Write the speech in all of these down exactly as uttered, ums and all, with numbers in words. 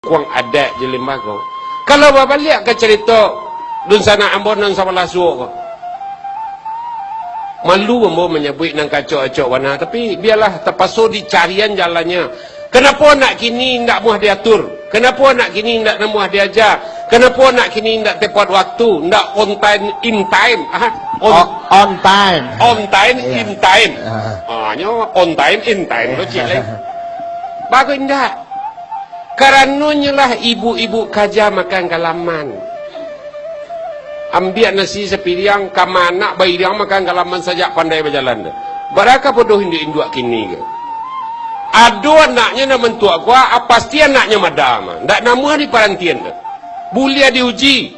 Kuang adat jo limbago. Kalau babaliak ka carito dunsanak ambo nan sabalah suok ko, malu ambo manyabuik nan kacok-acok bana, tapi bialah, tapaso dicarian jalannyo. Kanapo anak kini indak muah diatur? Kanapo anak kini indak namuah diaja? Kanapo anak kini indak tepat waktu, indak on time, in time? Ah, on, O-, on time. On time, Iya. In time. Ah. Ah, nyo on time, in time lo, cik, lai. Bagus indak? Karanonyo lah ibu-ibu kaja makan galaman. Ambiak nasi sapiriang, ka ma anak bairiang makan galaman sajak pandai bajalan tu. Baraka bodoh induak-induak kini ko. Ado anaknyo nan mantuak ko, ah, pasti anaknyo mada mah. Ndak namuah diparantian tu. Buliah diuji.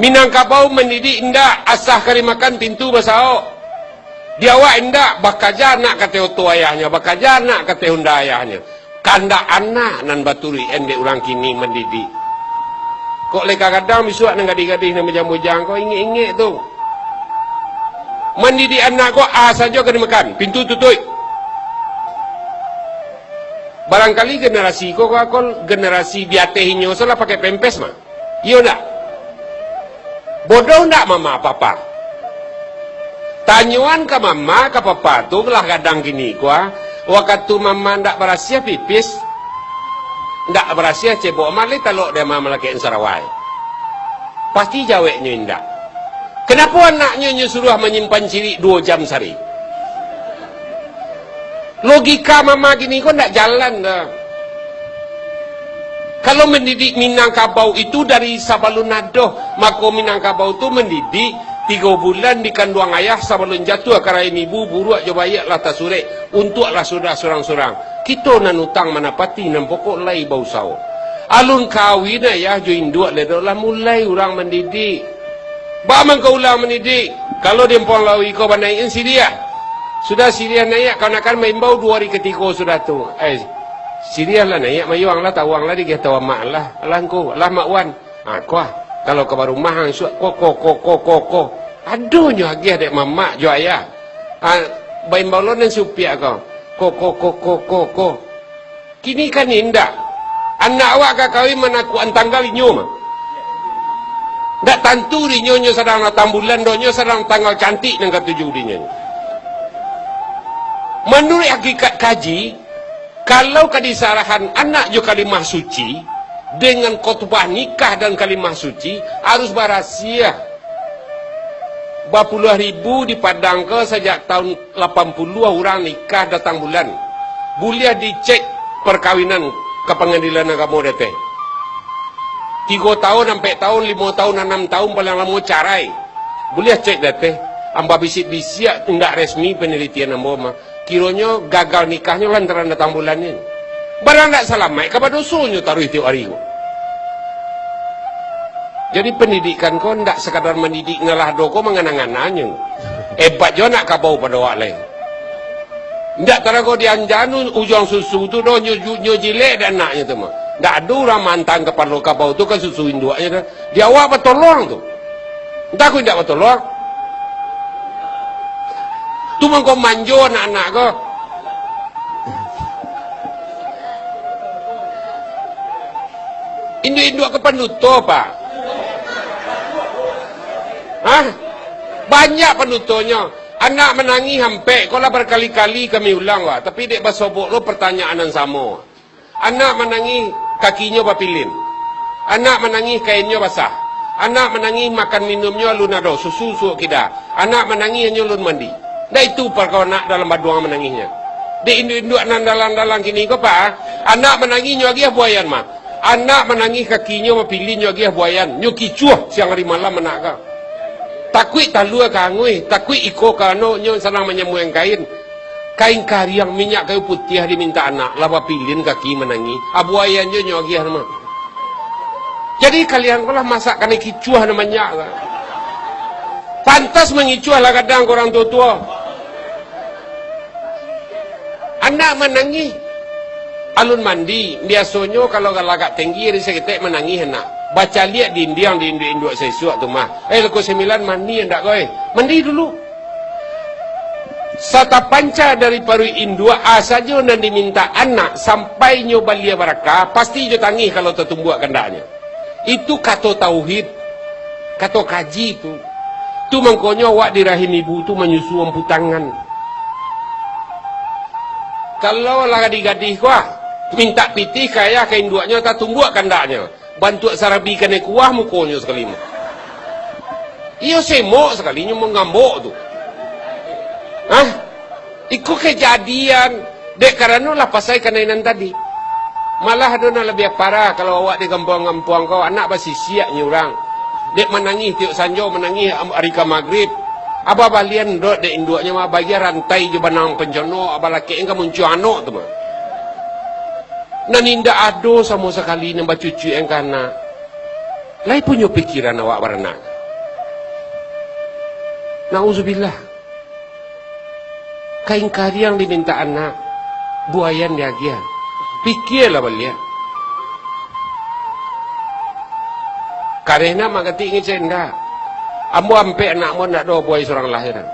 Minangkabau mandidik indak, asa kari makan pintu basaok. Di awak indak, bakaja anak ka ateh oto ayahnyo, bakaja anak ka ateh honda ayahnyo. Kandak anak nan baturuik dek urang kini mandidik. Kok lai ka gadang bisuak nan gadih-gadih nan bujang-bujang ko ingek-ingek tu. Mandidik anak ko, a sajo ka dimakan, pintu tutuik. Barangkali generasi ko, ko, ko generasi di ateh inyo salah pakai pempes mah. Iyo ndak? Bodoh ndak mama papa? Tanyoan ka mama, ka papa tu lah gadang kini ko, ah. Wakatu mama ndak barasiah pipis, ndak barasiah cebok, ma lai talok dek mama lakek sarawai? Pasti jaweknyo indak. Kanapo anaknyo nyo suruah manyimpan cirik duo jam sari? Logika mama kini ko ndak jalan doh. Kalau mandidik Minangkabau itu dari sabalun ado, mako Minangkabau tu mandidik tigo bulan di kanduang ayah sabalun jatuah ka rahim ibu, buruak jo baiak lah tasurek, untuaklah sudah surang-surang. Kito nan utang manapati, nan pokok lai bausaho. Alun kawin ayah jo induak lai doh, lah mulai urang mandidik. Baa mangko ulang mandidik? Kalau di Ampuang Lawi ko banaikan siriah. Sudah siriah naiak, kamanakan maimbau duo hari katigo sudah tu. Eh, siriah lah naiak, mayuang lah, tawang lah, digeh tawa mak lah. Alah ngku, alah mak wan. Ha, kuah. Kalau ka barumah ang suak, ko, ko, ko, ko, ko, ko. Adonyo agiah dek mamak jo ayah. Ha, baimbau lo nan supiak ko. Ko, ko, ko, ko, ko, ko. Kini kan indak. Anak awak ka kawin manakuakan tanggal inyo mah. Ndak tantu dinyo nyo sadang datang bulan doh, nyo sadang tanggal cantik nan katuju dinyo. Manuruik hakikat kaji, kalau ka disarahan anak jo kalimah suci, dengan khotbah nikah dan kalimah suci, harus barasiah. Bapuluah ribu di Padang ko sajak taun lapan puluah urang nikah datang bulan. Buliah dicek parkawinan ka Pangadilan Agamo di ateh. Tigo taun, ampek taun, limo taun, anam taun, paling lamo carai. Buliah cek di ateh. Ambo bisiak-bisiak, indak resmi panalitian ambo mah. Kironyo gagal nikahnyo lantaran datang bulan ni. Barang ndak salamaik ka badosonyo taruih tiok ari ko. Jadi, pandidikan ko ndak sakadar mandidik, ngalah do ko mangana-ngananyo. Ebat jo anak kabau pado awak lai. Ndak tarago di anjanu ujuang susu tu doh, nyo ju-, nyo jilek dek anaknyo tu mah. Ndak ado urang maantaan kapalo kabau tu ka susu induaknyo doh. Di awak batolong tu. Entah ko indak batolong. Tu mangko manjo anak-anak ko. Induak-induak ko panduto, Pak. Hah? Banyak pandutonyo. Anak manangih ampek, ko lah barkali-kali kami ulang, Pak. Tapi dek basobok lo partanyaan nan samo. Anak manangih, kakinyo bapilin. Anak manangih, kainnyo basah. Anak manangih, makan minumnyo alun ado, susu suok kida. Anak manangih, hanyo alun mandi. Ndak itu parkaro anak dalam baduang manangihnyo. Dek induak-induak nan dalang-dalang kini ko, Pak, anak manangih nyo agiah buayan mah. Anak manangih, kakinyo bapilin nyo agiah buayan. Nyo kicuah siang ari malam anak ka. Takuik talua ka anguih, takuik iko ka anoknyo sanang manyambuang kain. Kain kariang, minyak kayu putiah dimintak anak, lah bapilin kaki manangih. Abuaian jo nyo agiah mah. Jadi kalian ko lah masak kanai kicuah nan banyak ka. Pantas mangicuah lah gadang ko urang tuo-tuo. Anak manangih. Alun mandi, biasonyo kalau galagak tinggi ari saketek manangih anak. Bacaliak dindiang di induak-induak saisuak tu mah. Eh, loko sambilan mandi andak ko, eh. Mandi dulu. Satapanca dari paruik induak, a sajo nan dimintak anak, sampai nyo balia baraka, pasti jo tangih kalau tatumbuak kandaknyo. Itu kato tauhid, kato kaji tu. Tu mangkonyo awak di rahim ibu tu manyusu ampu tangan. Kalau lah gadih-gadih ko, ah, mintak pitih ka ayah ka induaknyo, tatumbuak kandaknyo. Bantuak sarabi kanai kuah mukonyo sakali mah. Iyo semok sakali nyo mangambok tu. Hah? Iko kajadian. Dek karano lah pasai kanai nan tadi. Malah ado nan labiah parah, kalau awak di kampuang-kampuang ko, anak basisiak nyo urang. Dek manangih tiok sanjo, manangih am-, ari ka magrib. Abah balian dot dek induaknyo mah, bagian rantai jo banang pancono, abah lakek ka muncuang anok tu mah. Nan indak ado samo sakali nan bacucuik ka anak. Lai punyo pikiran awak baranak? Nauzubillah. Kain kariang dimintak anak, buayan diagiah. Pikialah baliak. Kareh nak manggatik ngecek ndak? Ambo ampek anak ambo ndak do buai surang lah, ya kan?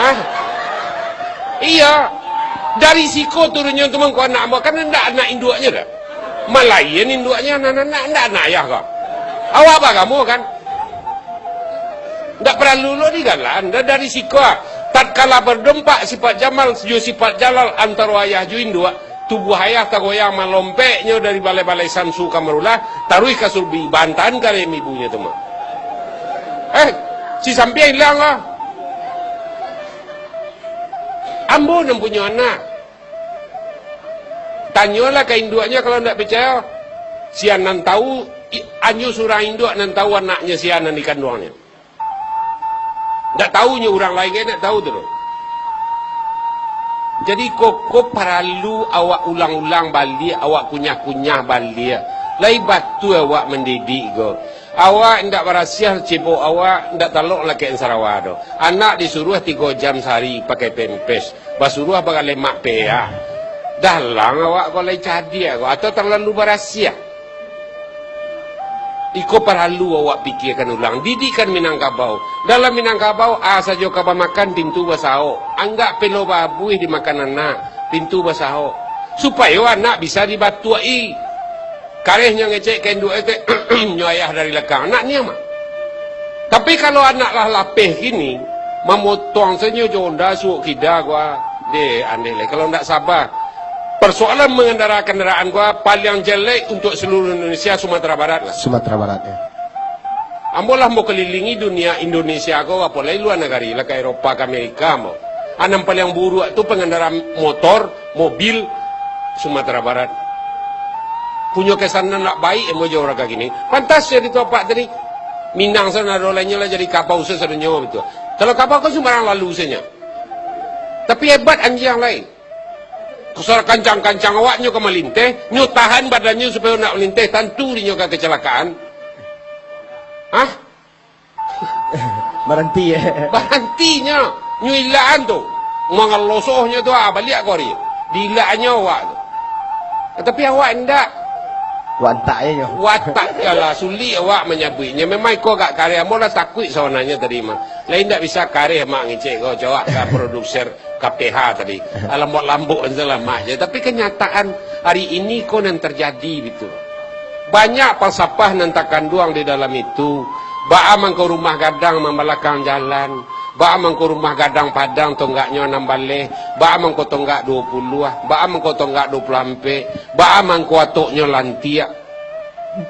Hah? Iya. Dari siko turunnyo tu mangko anak ambo, kan ndak anak induaknyo dah. Malayan induaknyo, anak, anak, ndak anak ayah ko. Awak bagamo kan? Ndak paralu lo digalan, dah dari siko. Tatkala badompak sifat jamal jo sifat jalal antaro ayah jo induak, tubuah ayah tagoyang malompeknyo dari balai-balai samsu ka marulah, taruih ka surbi, bantahan ka rahim ibunyo tu mah. Eh, si sampiang ilang lah. Ambo nan punyo anak. Tanyolah ka induaknyo kalau ndak picayo. Sia nan tahu, i-, anyo surang induak nan tahu anaknyo sia nan dikanduangnyo. Ndak tahu nyo urang lain, ndak tahu tu doh. Jadi, koko paralu awak ulang-ulang baliak, awak kunyah-kunyah baliak. Lai batua awak mandidik ko. Awak indak barasiah cebok awak, indak talok lakek sarawa doh. Anak disuruah tigo jam sahari pakai pempes, basuruah bagalemak peak. Dalang awak ko lai cadiak ko, atau talalu barasiah? Iko paralu awak pikiakan ulang. Didikan Minangkabau. Dalam Minangkabau, a sajo ka bamakan, pintu basaok. Anggak pelo babuih dimakan anak, pintu basaok. Supayo anak bisa dibatuak-i. Karehnyo ngecek ka induak e, nyo ayah dari lakang. Anak niang mah. Tapi kalau anak lah lapeh kini, mamotong sajo jo onda suok kida gua. Deh, aneh lai. Kalau ndak sabar. Persoalan mengendara kendaraan gua paling jelek untuk seluruh Indonesia, Sumatera Barat lah. Sumatera Barat, ya. Ambo lah mau kelilingi dunia Indonesia ko, apo lai luar nagari, lah ka Eropa, ka Amerika ambo. A nan paliang buruak tu pengendara motor, mobil, Sumatera Barat. Punyo kesan nan ndak baik ambo jo urang kini. Pantas jadi tu apak tadi. Minang sana ado lainnyo lah jadi kabau sasadonyo betul. Kalau kabau kan sumbarang lalu saja. Tapi hebat anjiang lai. Kasar kancang-kancang awaknyo ka malinteh, nyo tahan badannyo supayo ndak malinteh, tantu dinyo ka kecelakaan. Hah? Baranti, eh. Barantinyo, nyo ilakan tu. Mangalosohnyo tu, ah, baliak ko ari. Diilakannyo awak tu. Tapi awak indak. Watak je nyo. Watak, yalah, sulik awak manyabuiknyo. Memang iko agak kareh. Ambo lah takuik sabananyo tadi mah. Lain ndak bisa kareh mak ngecek ko, cawak ka produser K P H tadi. Lambok-lambok salah mak je. Tapi kenyataan hari ini ko nan terjadi gitu. Banyak falsafah nan takanduang di dalam itu. Baa mangko rumah gadang mambalakang jalan. Baa mangko rumah gadang Padang tonggaknyo anam baleh. Baa mangko tonggak duo puluah. Baa mangko tonggak duo puluah ampek. Baa mangko atoknyo lantiak.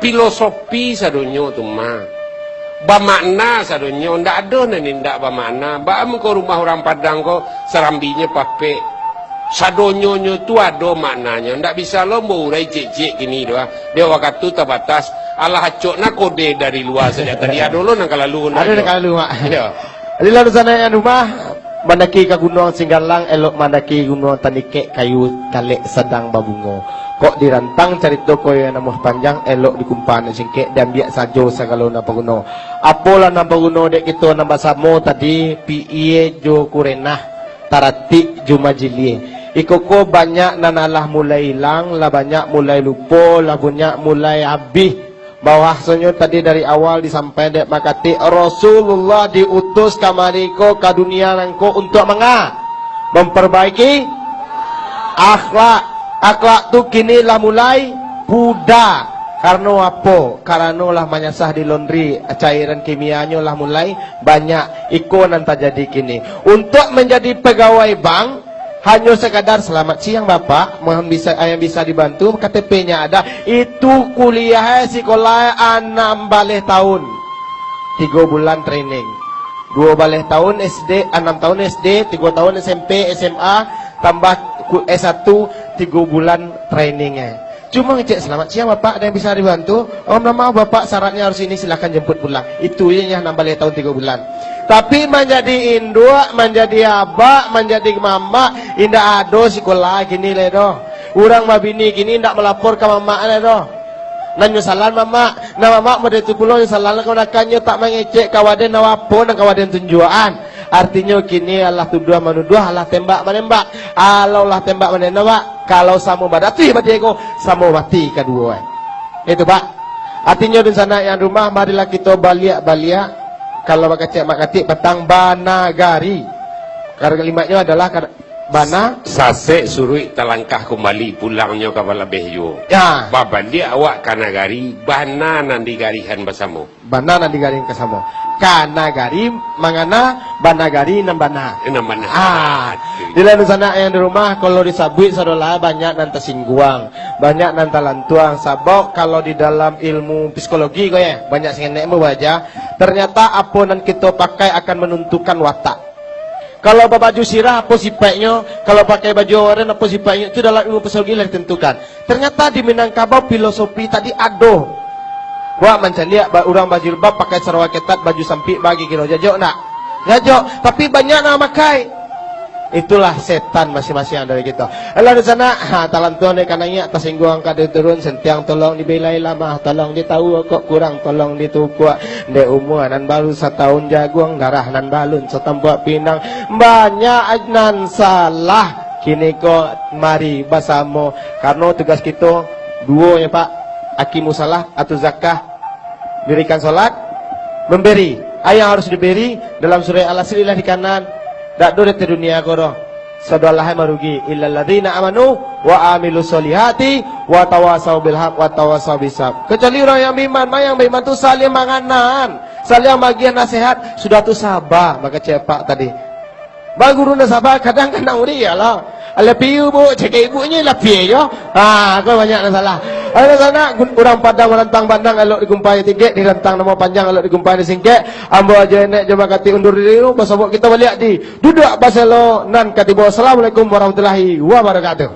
Filosofi sadonyo tu mah. Bamakna sadonyo, ndak ado nan indak bamakna. Baa mangko rumah urang Padang ko, sarambinyo papek. Sadonyonyo tu ado maknanyo. Ndak bisa lo ambo urai ciek-ciek kini doh. Dek wakatu tabatas. Alah acok na kode dari lua sajo tadi. Ado lo nan ka lalu. Ado nan ka lalu, Mak. Iyo. Jadi, lalu sana yang rumah, mandaki ka Gunuang Singgalang, elok mandaki Gunuang Tanikek kayu talek sadang babungo. Kok dirantang carito ko yang namuah panjang, elok dikumpa nan singkek, diambiak sajo sagalo nan paguno. Apolah nan paguno dek kito nan basamo tadi, piie jo kurenah, taratik jo majilie. Iko ko banyak nan alah mulai ilang, lah banyak mulai lupo, lah banyak mulai abih. Bahwasonyo tadi dari awal disampaikan dek Mak Katik, Rasulullah diutus kamari ko ka dunia nangko untuak manga? Memperbaiki akhlak. Akhlak tu kini lah mulai puda. Karano apo? Karano lah manyasah di laundry, cairan kimianyo lah mulai banyak. Iko nan tajadi kini. Untuak manjadi pagawai bank, hanyo sakadar, "Selamat siang, Bapak. Mohon bisa, yang bisa dibantu, K T P-nya ada." Itu kuliah, eh, sikolah, eh, anam baleh tahun. Tigo bulan training. Duo baleh tahun S D, anam tahun S D, tigo tahun S M P, S M A, tambah ku-, S satu, tigo bulan training, eh. Cuma ngecek, "Selamat siang, Bapak, ada yang bisa dibantu?" "Oh, mohon maaf, Bapak, syaratnya harus ini, silahkan jemput pulang." Itu je, anam baleh tahun tigo bulan. Tapi manjadi induak, manjadi abak, manjadi mamak, indak ado sikolah kini lai doh. Urang babini kini indak malapor ka mamak lai doh. Nan nyo salah mamak, nan mamak model tu pulo nyo salah, lah kamanakannyo tak mangecek ka waden, apo nan ka waden tunjuakan. Artinyo kini alah tuduah manuduah, alah tembak manembak. Alah tembak manembak, kalau samo badatuih batigo, samo mati kaduo, eh. Itu, Pak. Artinyo, dunsanak yang rumah, marilah kito baliak-baliak. Kalau bakecek Mak Katik, patang banagari. Kalimatnyo adalah kad-, bana. Sasek suruik talangkah kumbali, pulangnyo ka balabeh juo. Ya. Babaliak awak ka nagari, bana nan digarihan basamo. Bana nan digarihan ka samo. Ka nagari mangana, banagari nan bana. Nan bana. Ah, di lain sanak yang di rumah, kalau disabuik sadolah, banyak nan tasingguang, banyak nan talantuang. Sabab kalau di dalam ilmu psikologi ko, ya, banyak sangenek mu baca. Ternyata apo nan kito pakai akan menentukan watak. Kalau babaju sirah, apo sipaiknyo? Kalau pakai baju oren, apo sipaiknyo? Itu dalam ilmu psikologi lah ditentukan. Ternyata di Minangkabau filosofi tadi ado. Wak mancaliak ba-, urang bajilbab, pakai sarawal ketat, baju sampik, bagi kiro jajok ndak? Jajok, tapi banyak nan makai. Itulah setan masing-masing dari kito. Alah di sana, ha, talantuang dek kanangiak, tasingguang ka turun, sentiang tolong dibelai lamah, tolong ditahu kok kurang, tolong ditukuak. Dek umua nan baru satahun jaguang, darah nan balun satampuak pinang. Banyak nan salah. Kini ko mari basamo, karano tugas kito duo nyo, Pak. Aqimus shalah, atu zakah, dirikan salat, memberi. Ayo harus diberi, dalam surah Al-Asr lah di kanan. Dak do di dunia ko doh. Sadolah marugi. Illalladzina amanu wa amilus sholihati wa tawasau bil haq wa tawasau bis sabr. Kecuali urang yang baiman, ma yang baiman tu saling manganan, saling magiah nasihat, sudah tu saba, mako cepak tadi. Baguru nan saba kadang kanang urang, iyolah. Alah piu, Bu, cakek ibunyo lah piu yo. Ha, ko banyak nan salah. Alah sanak, gun-, urang Padang manantang banang, elok digumpai tingkek, dirantang namo panjang, elok digumpai disingkek. Ambo Ajo Enek jo Mak Katik undur diri, basobok kito baliak di Duduak Baselo nan katibo. Assalamualaikum warahmatullahi wabarakatuh.